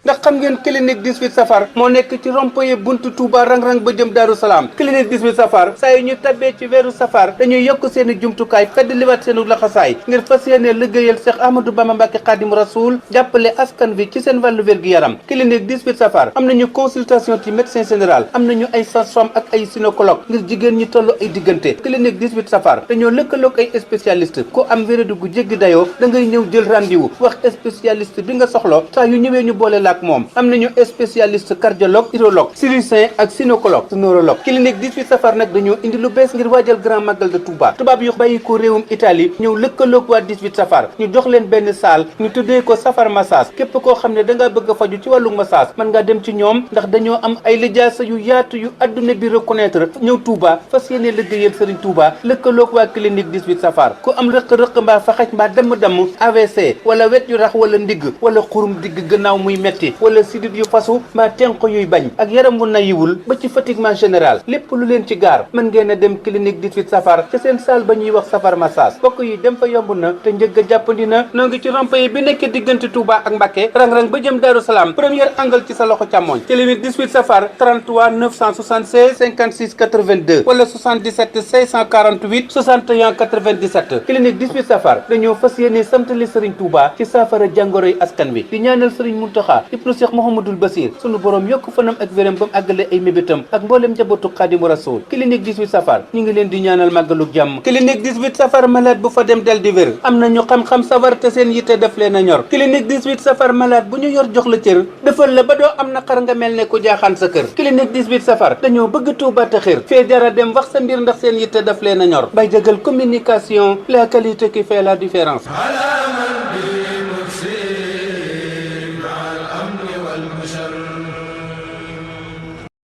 ndax xam ngeen clinique 18 safar moo nekk ci rond-point buntu Touba rang-rang ba jëm Daaru Salaam clinique 18 safar saa yu ñu tabbee ci weeru safar dañuy yokk seen i jumtukaay fedd liwaat seenu laxasaay ngir fas yéene liggéeyal Cheikh Ahmadou Bamba Mbacké Khadim Rasoul jàppale askan bi ci seen wàllu wér-gu-yaram clinique 18 safar am nañu consultation ci médecin général am nañu ay sage-femme ak ay gynécologue ngir jigéen ñi tollu ay diggante clinique 18 safar dañoo lëkkaloog ay spécialiste ku am wéradu gu jéggi dayoo da ngay ñëw jël rendez-vous wax spécialiste bi nga soxla saa yu ñëwee ñu boole ak moom am nañu spécialiste cardiologue urologue chirurgien ak gynécologue neurologue clinique 18 safar nag dañoo indi lu bees ngir waajal grand magal de Touba tubaab yu bàyyi ko réewum Italie ñëw lëkkaloog waa 18 safar ñu jox leen benn salle ñu tuddee ko safar massage képp koo xam ne da ngaa bëgg a faju ci wàllu massage mën ngaa dem ci ñoom ndax dañoo am ay lijaasa yu yaatu yu adduna bi reconnaître ñëw Touba fas yéene liggéeyal Serigne Touba lëkkaloog waa clinique 18 safar ku am rëq-rëq mbaa faxaj mbaa damm-damm AVC wala wet yu rax wala ndigg wala xurum digg gannaaw muy metti wala sidit yu fasu mbaa tenq yuy bañ ak yaram wu nayiwul ba ci fatiguement général lépp lu leen ci gaar mën ngeen a dem clinique 18 safar ca seen salle ba ñuy wax safar massage bokk yi dem fa yomb na te njëgg a jàppandi na noo ngi ci rond-point bi nekk diggante Touba ak Mbacké rang-rang ba jëm Darou Salam premier angle ci sa loxo càmmoñ clinique 18 safar 33 976 56 82 wala 77 648 61 97 clinique 18 safar dañoo fas yéene samtali Serigne Touba ci saafara jàngoroy askan wi di ñaanal Serigne Mountakha ibnu Cheikh Mouhamadoul Bassir sunu borom yokk fanam ak wéram ba mu àggale ay mébétam ak mboolem njabootu Khadimu Rasoul clinique 18 safar ñu ngi leen di ñaanal màggalug jàmm clinique 18 safar malade bu fa dem dal di wér am na ñu xam-xam sawar te seen yitte def leen a ñor clinique 18 safar malade bu ñu yor jox la cër defal la ba doo am na xar nga mel ne ku jaaxaan sa kër clinique 18 safar dañoo bëgg Touba te xër fee jara dem wax sa mbir ndax seen yitte def leen a ñor bay jagal communication la qualité qui fait la différence